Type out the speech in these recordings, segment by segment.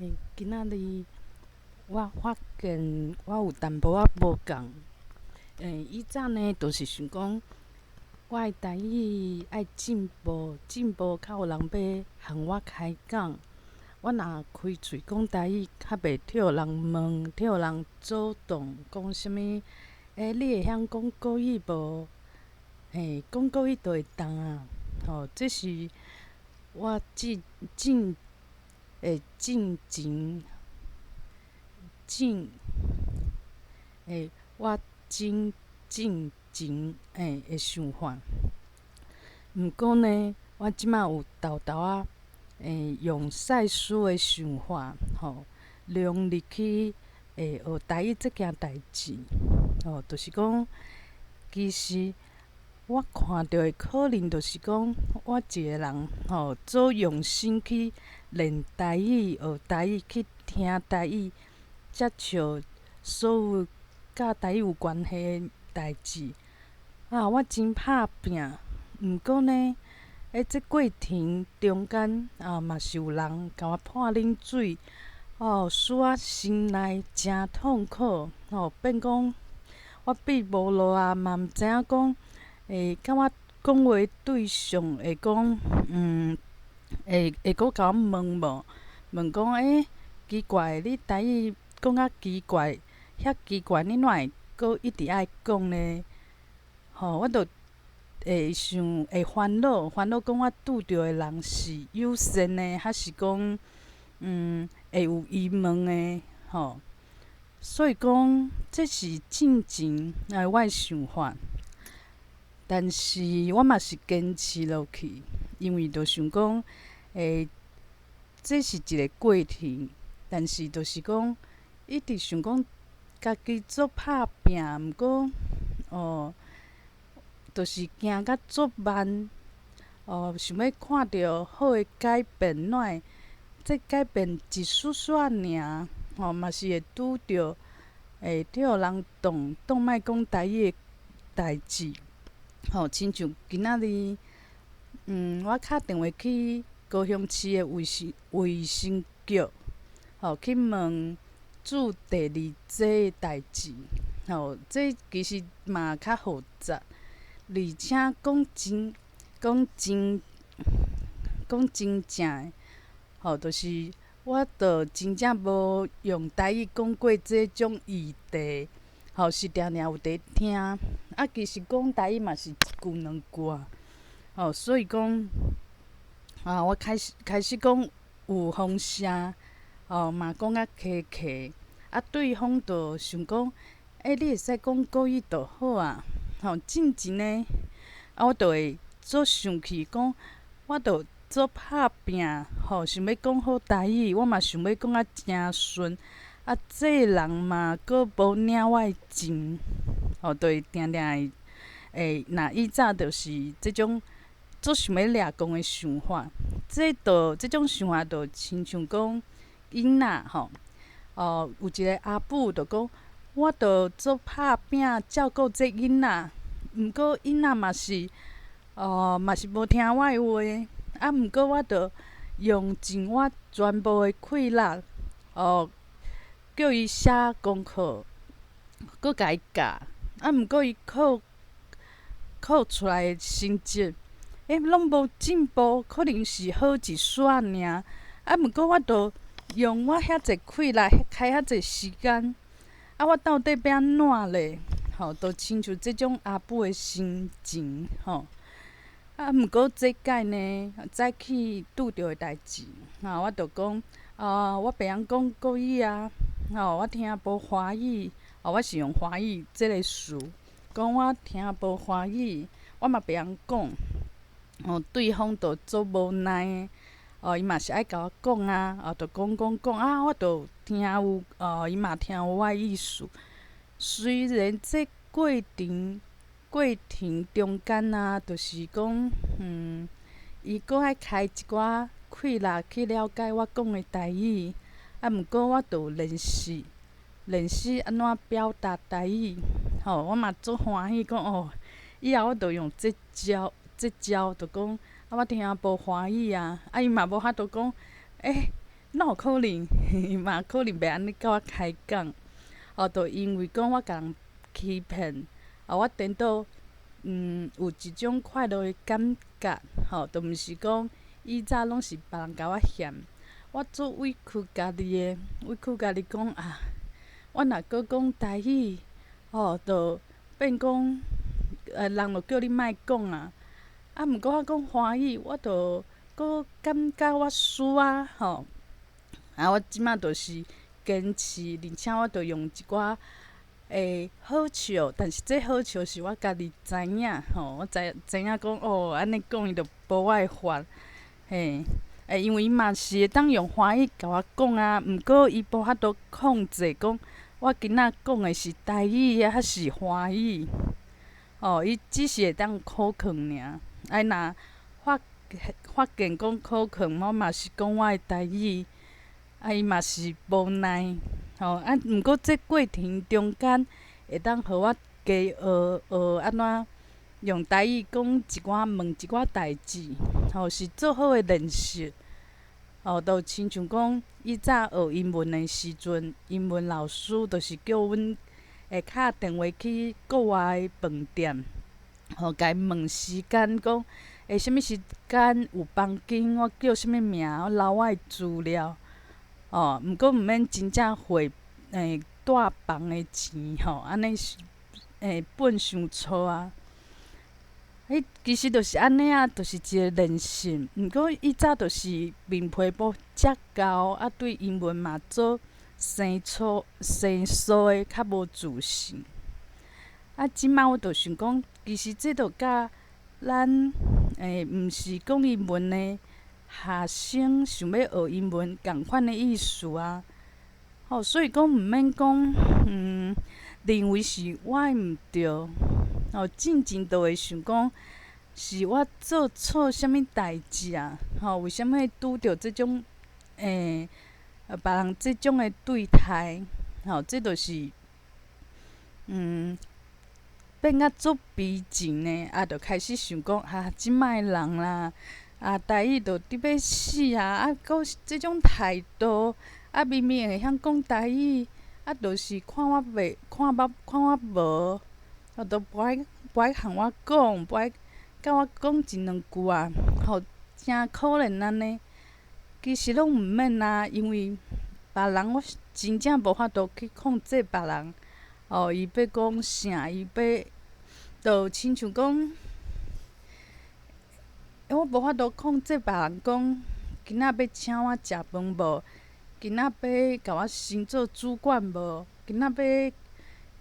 欸，今仔日我發現我有淡薄仔無仝。欸，以前呢，就是想講，我的台語愛進步，進步較有人欲和我開講。我若開喙講台語，較袂予人問，予人主動講啥物？欸，你會曉講國語無？嘿，講國語就會當啊！吼，這是我進進會進前進會我真進前欸的想法。毋過呢，我這馬有沓沓仔欸用賽斯的想法，吼，融入去會學台語這件代誌，吼，就是講，其實我看著的可能就是講，我一个人吼，做用心去練台語、學台語、去聽台語，接觸所有佮台語有關係的代誌。啊，我真拍拚，毋過呢，欸，這過程中間啊，嘛是有人共我潑冷水，哦，使我心內誠痛苦，吼，變講我變無路啊，嘛毋知影講，會佮我講話對象會講，會會閣共我問無？問講，欸，奇怪，你台語講較奇怪，遐奇怪，你哪會閣一直愛講呢？吼，我就會想會煩惱，煩惱講我拄著的人是友善的，還是講，會有疑問的，吼。所以講，這是進前啊我的想法，但是我嘛是堅持落去，因為就想講，欸，這是一个過程，但是就是講，一直想講家己足拍拚，毋過，哦，就是行甲足慢，哦，想欲看著好的改變，哪會這改變一絲絲仔爾，吼，嘛是會拄著，會予人當當莫講台語的代誌，吼，親像今仔日，我敲電話去高雄市的衛生局，吼，去問注第二劑的代誌，吼，這其實嘛較複雜，而且講真講真講真正的，吼，就是我著真正無用台語講過這種議題，吼，是定定有佇聽，啊，其實講台語嘛是一句兩句啊，吼，所以講，啊，我開始開始講有風聲，吼，嘛講較客氣，啊，對方就想講，欸，你會使講國語就好啊，吼，進前呢，啊，我就會足生氣，講我就足拍拚，吼，想欲講好台語，我嘛想欲講甲誠順，啊，這个人嘛閣無領我的情，吼，就會定定會會，若以早就是這種足想欲掠狂的想法，這就這種想法就親像講囡仔吼，哦，有一个阿母就講，我就足拍拚照顧這囡仔，毋過囡仔嘛是，哦，嘛是無聽我的話，啊，毋過我就用盡我全部的氣力，哦，叫伊寫功課，閣共伊教，啊，毋過伊考考出來的成績，欸，攏無進步，可能是好一絲仔爾，啊，毋過我就用我遐濟氣力，開遐濟時間，啊，我到底欲按怎咧？吼，就親像這種阿母的心情，吼。啊，毋過這擺呢，早起拄著的代誌，吼，我就講，啊，我袂曉講國語啊，吼，我聽無華語，哦，我是用華語這个詞，講我聽無華語，我嘛袂曉講，哦，對方就足無奈的，哦，伊嘛是愛共我講啊，哦，就講講講，啊，我就聽有，哦，伊嘛聽有我的意思。雖然這過程過程中間啊，就是講，伊閣愛開一寡氣力去了解我講的台語，啊，毋過我就有練習練習按怎表達台語，吼，我嘛足歡喜講哦，以後我就用這招，這招就講，啊，我聽無華語啊，啊，伊嘛無法度講，欸，哪有可能？嘛可能袂按呢佮我開講。哦，就因為講我共人欺騙，啊，我顛倒有一種快樂的感覺，吼，就毋是講以早攏是別人共我嫌，我足委屈家己的，委屈家己講啊，我若閣講台語，吼，就變講，人就叫你莫講啊。啊，毋過我講華語，我就閣感覺我輸啊，吼。啊，我這馬就是堅持，而且我就用一寡好笑，但是這好笑是我家己知影，吼，我知知影講哦，按呢講伊就無我的法，嘿，因為伊嘛是會當用華語共我講啊，毋過伊無法度控制講我今仔講的是台語抑是華語，哦，伊只是會當考勸爾，啊，若發現講考勸，我嘛是講我的台語，啊，伊嘛是無奈，吼，啊，毋過這過程中間會當予我加學學按怎用台語講一寡問一寡代誌，吼，是足好的練習。吼，就親像講以早學英文的時陣，英文老師就是叫阮會敲電話去國外的飯店，吼，共伊問時間，講啥物時間有房間，我叫啥物名，我留我的資料。哦，毋過毋免真正匯住房的錢吼，按呢是笨傷粗啊。彼其實就是按呢啊，就是一個練習。毋過以早就是面皮無遮厚，啊，對英文嘛做生疏生疏的，較無自信。啊，這馬我就想講，其實這就佮咱毋是講英文的學生想欲學英文仝款的意思啊。吼，所以講毋免講，認為是我的毋對，吼，進前就會想講是我做錯啥物代誌啊？吼，為啥物會拄著這種別人這種的對待？吼，這就是，變甲足悲情的，啊，就開始想講啊，這擺的人啦，啊，台語就得欲死啊，啊，閣這種態度，啊，明明會曉講台語，啊，就是看我袂，看捌看我無，啊，都無愛和我講，無愛佮我講一兩句啊，吼，誠可憐按呢。其實攏毋免啊，因為別人我真正無法度去控制別人，哦，伊欲講啥，伊欲，就親像講，我無法度控制別人講，今仔欲請我食飯無？今仔欲共我升做主管無？今仔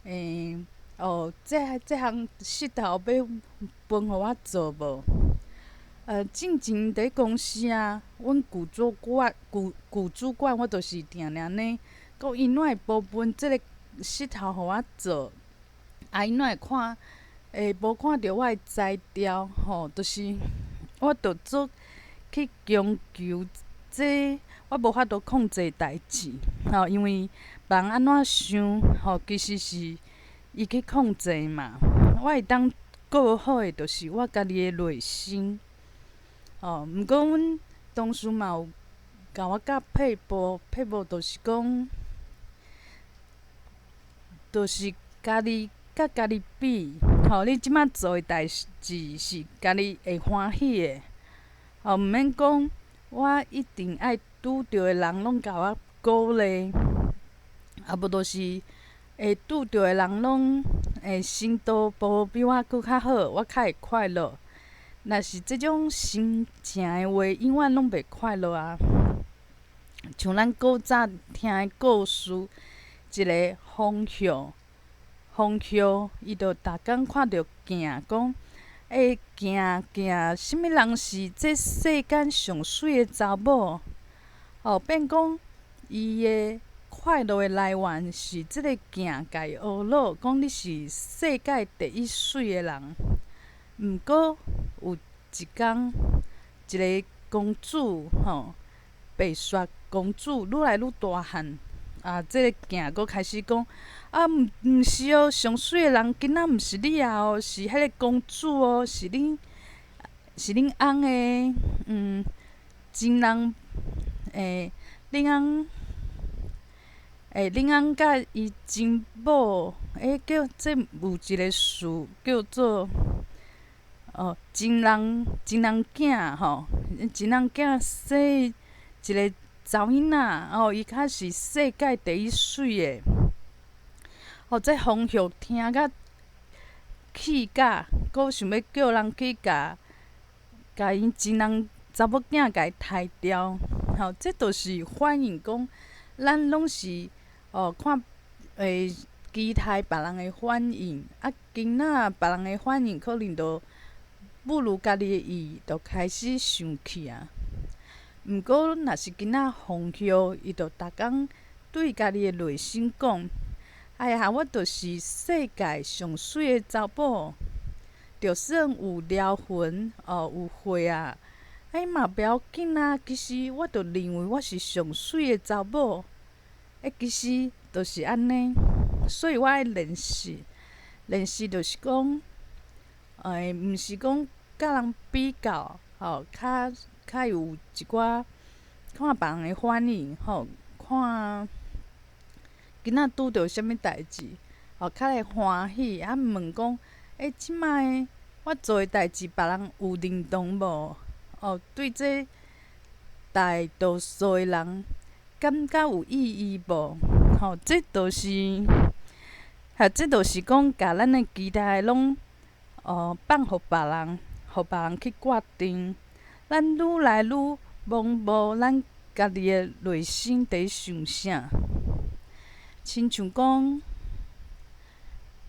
欲，哦，這項穡頭欲分予我做無？進前佇公司啊，阮舊主管、舊舊主管，我就是定定呢，講𪜶哪會無分這个穡頭予我做？啊，𪜶哪會看，無看著我的才調？吼，就是我著足去強求這，我無法度控制代誌，吼，因為別人按怎想，吼，其實是伊去控制嘛。我會當顧好的，就是我家己的內心。吼，毋過阮同事嘛有共我教撇步，撇步就是講，就是家己佮家己比，吼，你這馬做的代誌是家己會歡喜的，吼，毋免講我一定愛拄著的人攏共我鼓勵，啊無就是會拄著的人攏會程度無比我閣較好，我較會快樂。若是這種心情的話，永遠攏袂快樂啊！像咱古早聽的故事，一个蜂后，蜂后伊就逐工看著鏡，講：欸，鏡鏡，啥物人是這世間上媠的查某？哦，變講伊的快樂的來源是這个鏡共伊呵咾，講你是世界第一媠的人。毋過有一工，一个公主吼，白雪公主愈來愈大漢，啊，這个鏡閣開始講，啊，毋是哦，上媠的人今仔毋是你啊哦，是彼个公主哦，是恁翁的，情人，恁翁，恁翁佮伊情某，叫這有一个詞叫做哦，情人情人囝吼，情人囝生一个查某囡仔，哦，伊較是世界第一媠的。哦，這馮玉聽甲氣甲，閣想欲叫人去共共𪜶情人查某囝共伊刣掉。吼，這就是反映講，咱攏是哦看期待別人的反應，啊，囡仔別人的反應可能就不如家己的意，就開始生氣啊。毋過若是囡仔馮玉，伊就逐工對家己的內心講：哎呀，我就是世界上媠的查某，就算有療痕哦，有血啊，哎嘛袂要緊啊。其實我就認為我是上媠的查某，其實就是按呢。所以我愛練習，練習就是講，毋是講佮人比較，吼，較較有一寡看別人的反應，吼，看囡仔拄著啥物代誌，吼，較會歡喜。啊，問講，這擺我做的代誌，別人有認同無？哦，對這大多數的人感覺有意義無？吼，這就是，哈，這就是講，共咱的期待攏哦放予別人，予別人去決定。咱愈來愈盲目，咱家己的內心佇想啥？親像講，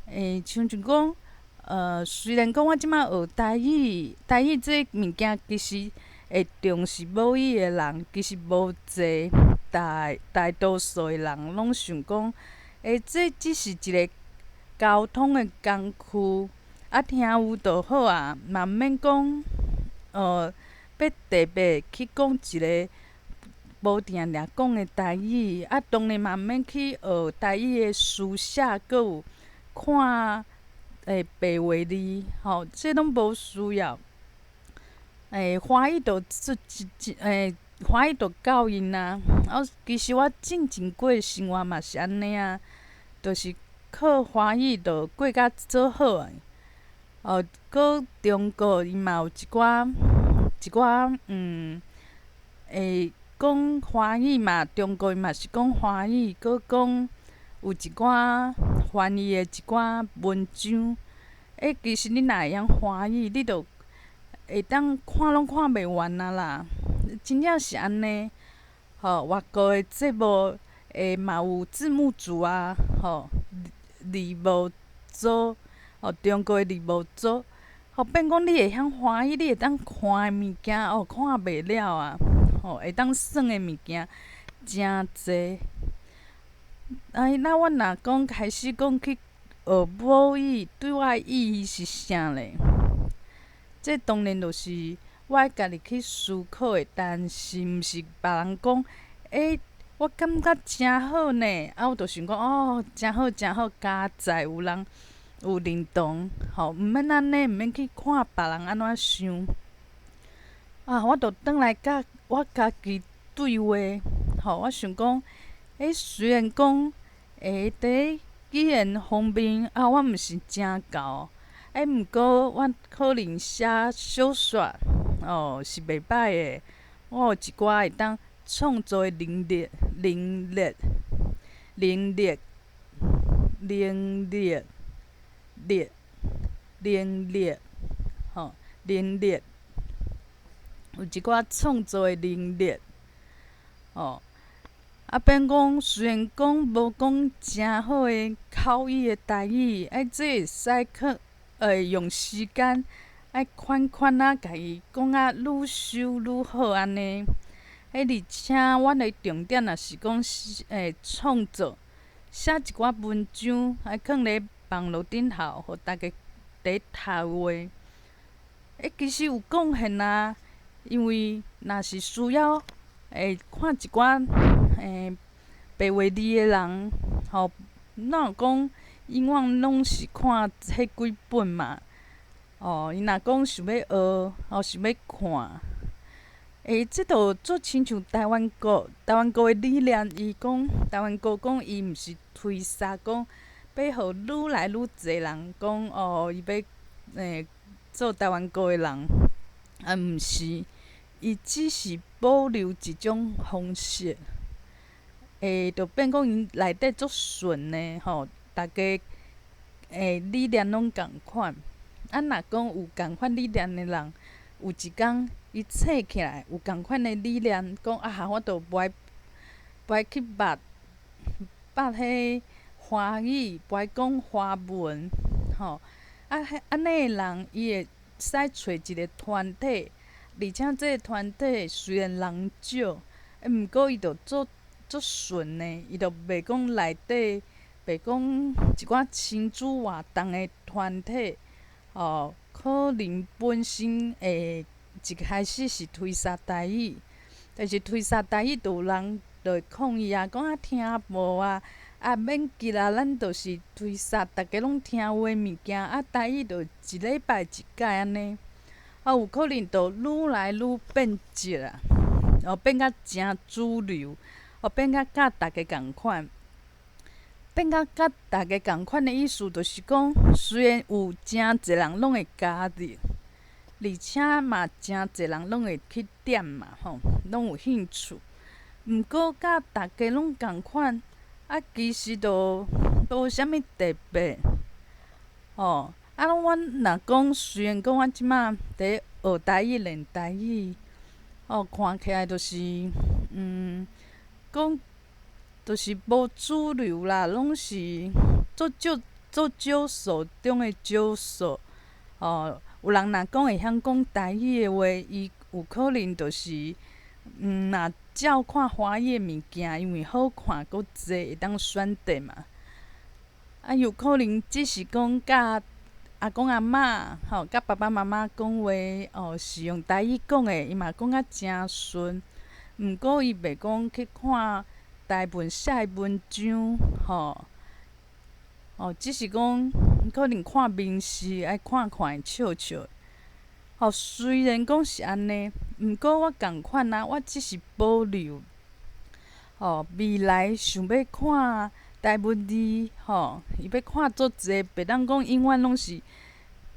親像講，雖然講我這擺學台語，台語這物件其實會重視母語的人其實無濟，大大多數的人攏想講，這只是一個溝通的工具，啊，聽有就好啊，嘛毋免講，欲特別去講一個無定定講的台語，啊，當然嘛毋免去學台語的書寫，閣有看白話字，吼，這攏無需要。華語就這這華語就夠𪜶啊。啊，其實我進前過的生活嘛是按呢啊，就是靠華語就過甲足好的。哦，閣中國伊嘛有一寡一寡講華語嘛，中國伊嘛是講華語，閣講有一寡翻譯的一寡文章。其實你若會曉華語，你就會當看攏看袂完啊啦！真正是按呢，吼，外國的節目嘛有字幕組啊，吼，字幕組，吼，中國的字幕組，吼，變講你會曉華語，你會當看的物件哦，看袂了啊，吼，會當耍的物件誠濟。哎，那我若講開始講去學母語，對我的意義是啥咧？這當然就是我愛家己去思考的，但是毋是別人講，我感覺誠好呢，啊，我就想講，哦，誠好誠好，佳哉有人有認同，吼，毋免按呢，毋免去看別人按怎想。啊，我就轉來佮我家己對話，吼，我想講，雖然講，佇語言方面啊，我毋是誠𠢕。毋過我可能寫小說，哦，是袂䆀的。我有一寡會當創作的能力、能力、能力、能力、力、能力，吼，能力，有一寡創作的能力，哦。啊，變講雖然講無講誠好的口語的台語，這會使去用時間愛款款仔共伊講啊愈修愈好按呢。而且阮的重點若是講創作，寫一寡文章，愛囥佇網路頂頭，予大家佇讀話。其實有貢獻啊，因為若是需要看一寡白話字的人，吼，哪有講永遠攏是看彼幾本嘛？哦，伊若講想欲學，哦，想欲看，欸，這就做親像台灣國，台灣國的理念，伊講台灣國講伊毋是推捒講，欲予愈來愈濟人講哦，伊欲做台灣國的人，啊毋是，伊只是保留一種方式，就變講𪜶內底足順的吼，逐家理念攏仝款。啊，若講有仝款理念的人，有一工伊醒起來有仝款的理念，講啊，我著無愛無愛去捌捌彼華語，無愛講華文，吼。啊，彼按呢的人，伊會使揣一个團體，而且這个團體雖然人少，毋過伊著足足順的，伊著袂講內底袂講一寡親子活動的團體，哦，可能本身會一開始是推捒台語，但是推捒台語就有人就會抗議啊，講啊聽無啊，啊免急啊，咱就是推捒，逐家攏聽有的物件，啊台語就一禮拜一擺按呢，啊有可能就愈來愈變質啊，哦變甲誠主流，哦變甲佮逐家仝款。變甲佮逐家仝款的意思，就是講，雖然有誠濟人攏會加入，而且嘛誠濟人攏會去點嘛，吼，攏有興趣。毋過佮逐家攏仝款，啊，其實就無啥物特別，吼。啊，阮若講，雖然講阮這馬佇學台語、練台語，哦，看起來就是，講。就是無主流啦，攏是足少足少數中的少數。哦，有人若講會曉講台語的話，伊有可能就是，若照看華語的物件，因為好看閣濟，會當選擇嘛。啊，有可能只是講佮阿公阿嬤，吼，佮爸爸媽媽講話，哦，是用台語講的，伊嘛講甲誠順。毋過伊袂講去看台文寫的文章，吼，哦，只是講可能看面試愛看看會笑笑。吼，雖然講是按呢，毋過我仝款啊，我只是保留，吼，未來想欲看台文字，吼，伊欲看足濟，袂當講永遠攏是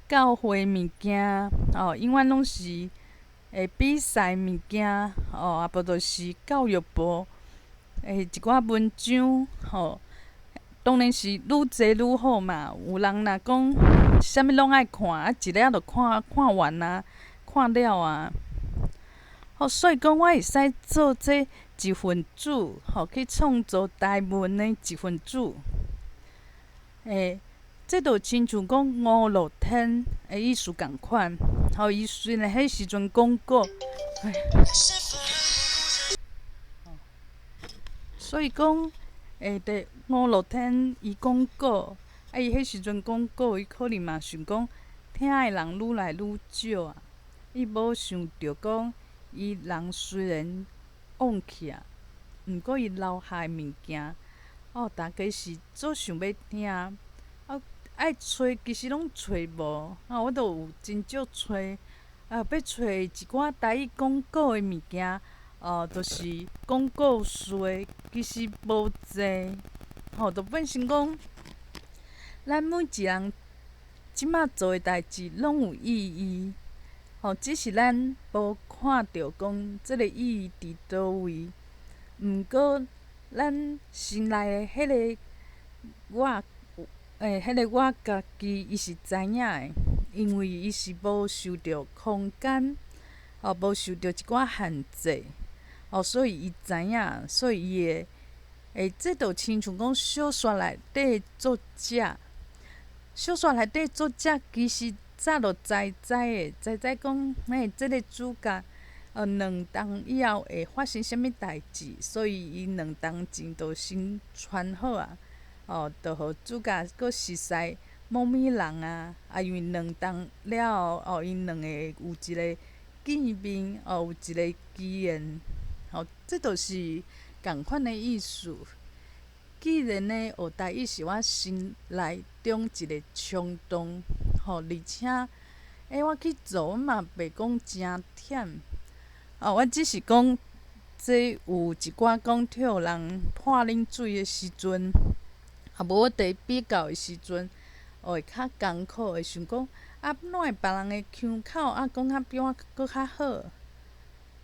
教會物件，吼，永遠攏是會比賽物件，吼，啊無就是教育部一寡文章，吼，當然是愈濟愈好嘛。有人若講啥物攏愛看，啊，一下就看看完啊，看了啊。吼，所以講我會使做這一份子，吼，去創造台文的一份子。這就親像講吳樂天的意思仝款。吼，伊雖然彼時陣講過，所以講，佇吳樂天伊講古，啊，伊彼時陣講古，伊可能嘛想講聽的人愈來愈少啊。伊無想著講，伊人雖然往去啊，毋過伊留下的物件，哦，逐家是足想欲聽，啊，愛揣其實攏揣無，啊，我都有真少揣，啊，欲揣一寡台語講古的物件。哦，就是講故事的，其實無濟，吼，就變成講，咱每一人這馬做的代誌攏有意義，吼，只是咱無看著講這个意義佇佗位。毋過，咱心內的彼个我，彼个我家己，伊是知影的，因為伊是無受著空間，吼，無受著一寡限制。哦，所以伊知影，所以伊會，這就親像講小說內底作者，小說內底作者其實早就知知的，知知講，嘿，這个主角，2冬以後會發生啥物代誌，所以伊2冬前就先傳好啊，哦，就予主角閣熟似某物人啊，啊，因為2冬了後，哦，𪜶兩个有一个見面，哦，有一个機緣。吼，這就是仝款的意思。既然呢，學台語是我心內中一个衝動，吼，而且，我去做，我嘛袂講誠忝。哦，我只是講，這有一寡講予人潑冷水的時陣，啊無我佇比較的時陣，哦會較艱苦，會想講啊，哪會別人的腔口啊講較比我閣較好？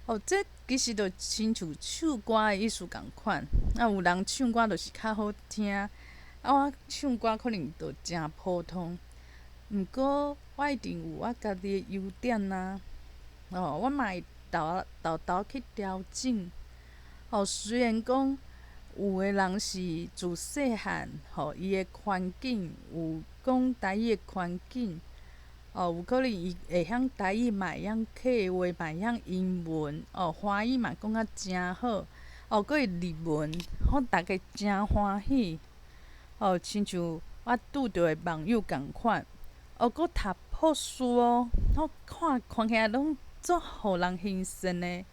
哦，這其實就親像唱歌的意思仝款，啊有人唱歌就是較好聽，啊我唱歌可能就誠普通，毋過我一定有我家己的優點啊！哦，我嘛會沓沓沓去調整。哦，雖然講有的人是自細漢，吼，伊的環境有講台語的環境，哦，有可能伊會曉台語，嘛會曉客話，嘛會曉英文，哦，華語嘛講甲誠好，哦，閣會日文，予逐家誠歡喜。哦，親像我拄著的網友仝款，哦，閣讀博士哦，我看看起來攏足予人欣羨的。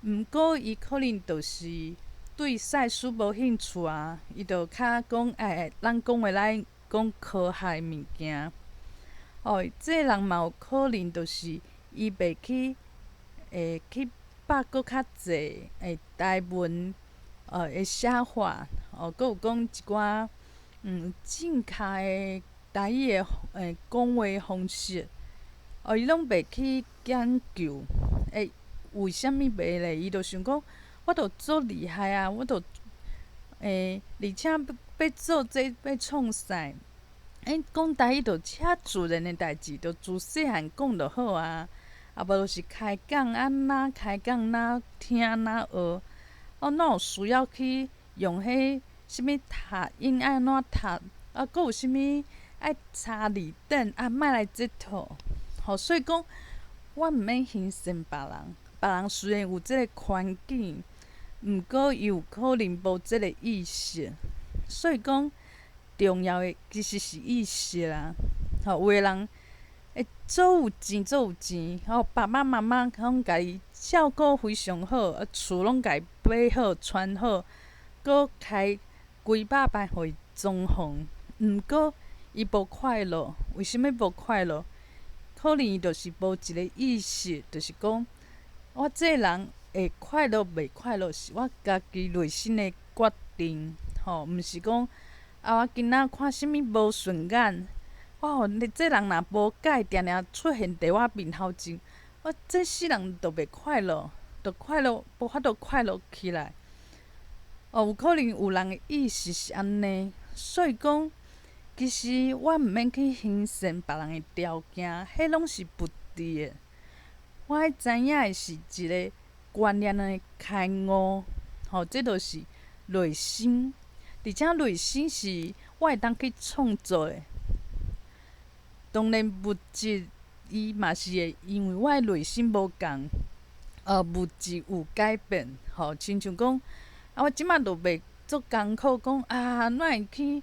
毋過伊可能就是對賽事無興趣啊，伊就較講欸，咱講話來講科學的物件。哦，這个人嘛有可能就是伊袂去會去捌閣較濟會台文的寫法，哦，閣有講一寡正確的台語的講話方式，哦，伊攏袂去研究，欸，為啥物袂咧？伊就想講，我都足厲害啊，我都欸，而且欲做這欲創賽，欸，講台語就遮自然的代誌，就自細漢講就好啊。啊無就是開講啊，哪開講哪聽哪學，哦，哪有需要去用彼啥物讀音愛按怎讀，啊，閣有啥物愛查字典啊，莫來這套。吼，所以講，我毋免欣羨別人，別人雖然有這个環境，毋過伊有可能無這个意識。所以講，重要的其實是意識啦。吼，有的人會足有錢，足有錢，吼，爸爸媽媽攏共伊照顧非常好，啊，厝攏共伊買好、穿好，閣開幾百萬予伊裝潢，毋過伊無快樂。為啥物無快樂？可能伊就是無一个意識，就是講，我這个人會快樂袂快樂，是我家己內心的決定，吼，毋是講啊，我今仔看啥物無順眼，哦，你這人若無改，定定出現佇我面頭前，我這世人就袂快樂，就快樂無法度快樂起來。哦，有可能有人的意識是按呢，所以講，其實我毋免去欣羨別人的條件，彼攏是物質的。我愛知影的是一个觀念的開悟，吼，這就是內心，而且內心是我會當去創造的。當然物質伊嘛是會因為我的內心無仝，物質有改變，吼，親像講，啊，我這馬就袂足艱苦，講啊，哪會去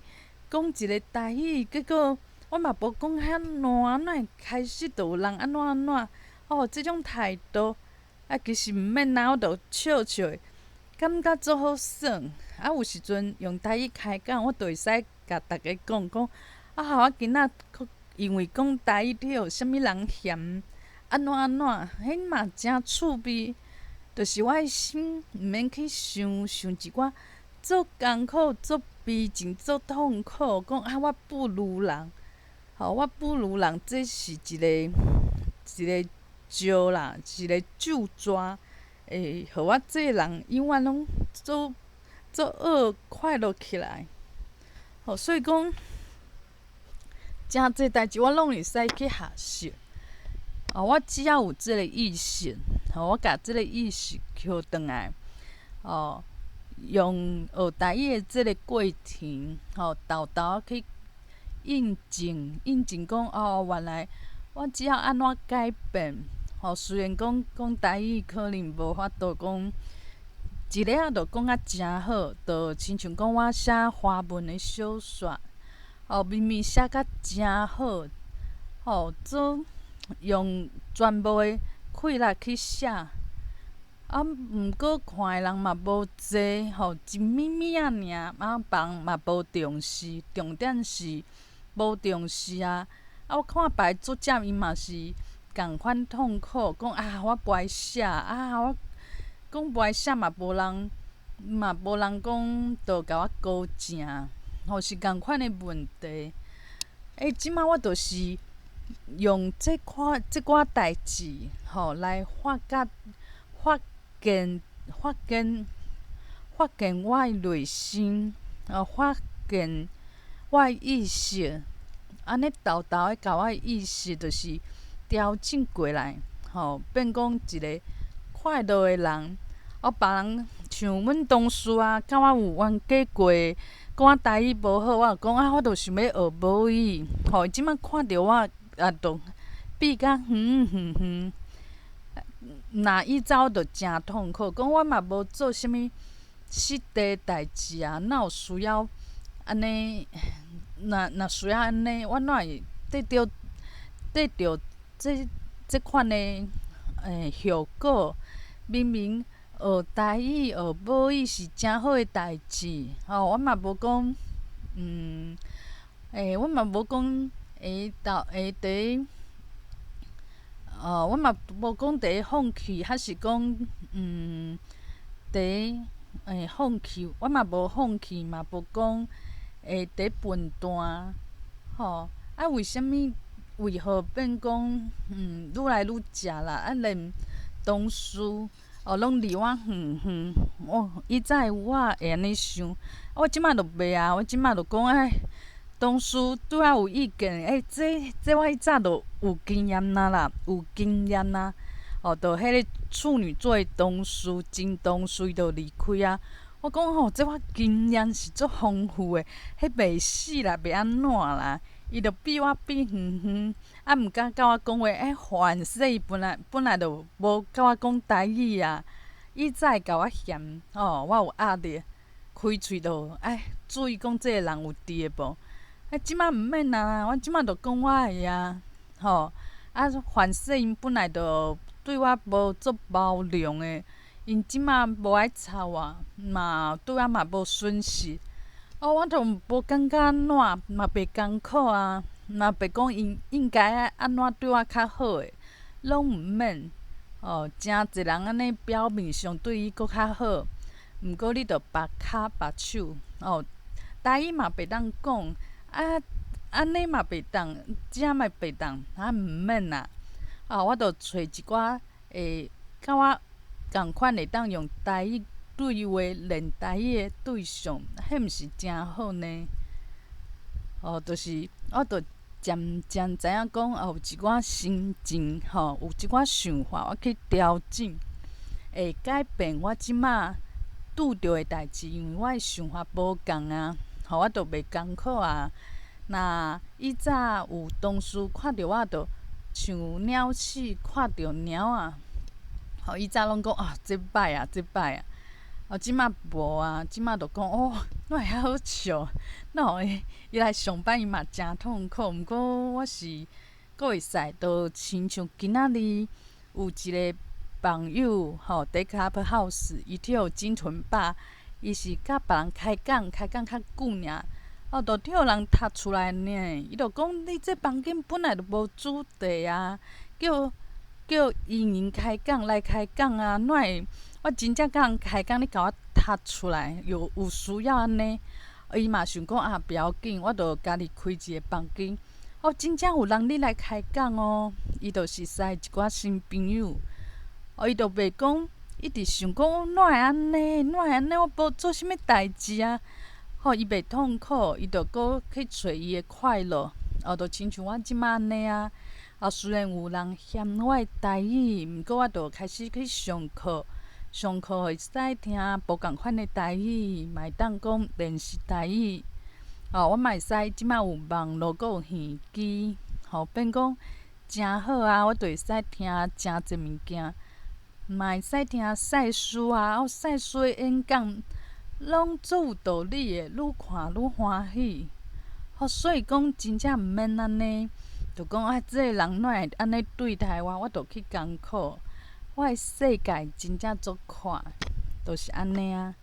講一个台語，結果我嘛無講遐爛，哪會開始就有人按怎按怎，哦，這種態度，啊，其實毋免啊，我就笑笑的，感覺足好耍。啊，有時陣用台語開講，我就會使共逐家講講，啊，我今仔因為講台語去予啥物人嫌，按怎按怎，彼嘛誠趣味。就是我的心毋免去想想一寡足艱苦、足悲情、足痛苦，講啊我不如人，吼我不如人，這是一个一个咒啦，一个咒詛，會予我這个人永遠攏足足惡快樂起來。吼，所以講，誠濟代誌我攏會使去學習。哦，我只要有這个意識，吼，我共這个意識抾轉來，哦，用學台語的這个過程，吼，沓沓去印證，印證講哦，原來我只要按怎改變，吼，雖然講講台語可能無法度講一下仔就講甲誠好，就親像講我寫華文的小說，哦，明明寫甲誠好，吼，做用全部的氣力去寫，啊，毋過看的人嘛無濟，吼，一咪咪仔爾，啊，別人嘛無重視，重點是無重視啊。啊，我看別个作者伊嘛是仝款痛苦，講啊，我無愛寫啊，我講無愛寫嘛，無人嘛無人講，就共我高正，吼，是仝款的問題。欸，這馬我就是用這款這寡代誌，吼，來發覺、發現、發現、發現我的內心，哦，發現我的意識，按呢沓沓的共我的意識，就是調整過來，吼，變講一個快樂的人。哦，別人像阮同事啊，佮我有冤家過，講我台語無好，我就講啊，我就想欲學母語。吼，伊這馬看著我啊，就避較遠遠遠。若以早我就誠痛苦，講我嘛無做啥物失禮代誌啊，哪有需要按呢？若若需要按呢，我哪會得著得著這這款的欸，後果？明明學台語、學母語是誠好的代誌，吼，我嘛無講，欸，我嘛無講會到會佇，哦，我嘛無講佇放棄，還是講，佇欸放棄，我嘛無放棄，嘛無講會佇笨蛋，吼，啊，為啥物？為何變講，愈來愈食力，啊，連同事哦，攏離我遠遠。哦，以早的我會按呢想，我這馬就袂啊，我這馬就講哎，同事對我有意見，欸，這這我以早就有經驗啊啦，有經驗啊。哦，就彼个處女座的同事，前同事伊就離開啊。我講吼，這我經驗是足豐富的，彼袂死啦，袂按怎啦。伊就避我避遠遠，啊，毋敢佮我講話，欸，反正伊本來本來就無佮我講台語啊。以早會共我嫌，吼，我有壓力，開喙就愛注意講這个人有佇的無？啊，這馬毋免啊，我這馬就講我的啊，吼，啊，反正𪜶本來就對我無足包容的，𪜶這馬無愛插我，嘛對我嘛無損失。哦，我就無感覺按怎，嘛袂艱苦啊，嘛袂講𪜶應該愛按怎對我較好的，攏毋免。哦，誠濟人按呢表面上對你閣較好，毋過你著縛跤縛手，哦，台語嘛袂當講，啊，按呢嘛袂當，遮嘛袂當，啊毋免啦。啊，我著揣一寡會佮我仝款會當用台語對話、練台語的對象，彼毋是誠好呢？哦，就是我著漸漸知影講，哦，有一寡心情，吼，有一寡想法，我去調整，會改變我這馬拄著的代誌，因為我的想法無仝啊，吼，我就袂艱苦啊。若以早有同事看著我，就像鳥鼠看著貓仔，吼，以早攏講啊，這歹啊，這歹啊。哦，這馬無啊，這馬就講哦，哪會遐好笑？哪會伊來上班伊嘛誠痛苦，毋過我是閣會使，就親像今仔日有一個朋友吼，佇 Clubhouse，伊佇金屯霸，伊是佮別人開講，開講較久爾，哦，就予人踢出來爾。伊就講你這房間本來就無主題啊，叫叫𪜶𪜶開講來開講啊，哪會？我真正佮人開講，你共我踢出來，有有需要按呢？伊嘛想講啊，不要緊，我就家己開一个房間。哦，真正有人入來開講哦，伊就熟似一寡新朋友。哦，伊就袂講，一直想講哪會按呢？哪會按呢？我無做啥物代誌啊！吼，伊袂痛苦，伊就閣去揣伊的快樂。哦，就親像我這馬按呢啊。啊，雖然有人嫌我的台語，毋過我就開始去上課。上課會使聽無仝款的台語，嘛會當講練習台語。哦，我嘛會使這馬有網路，閣有耳機，吼，變講誠好啊！我就會使聽誠濟物件，嘛會使聽賽斯啊，哦，賽斯的演講攏足有道理的，愈看愈歡喜。吼，所以講真正毋免按呢，就講啊，這个人哪會按呢對待我，我就去艱苦。我的世界真正足闊，就是按呢啊。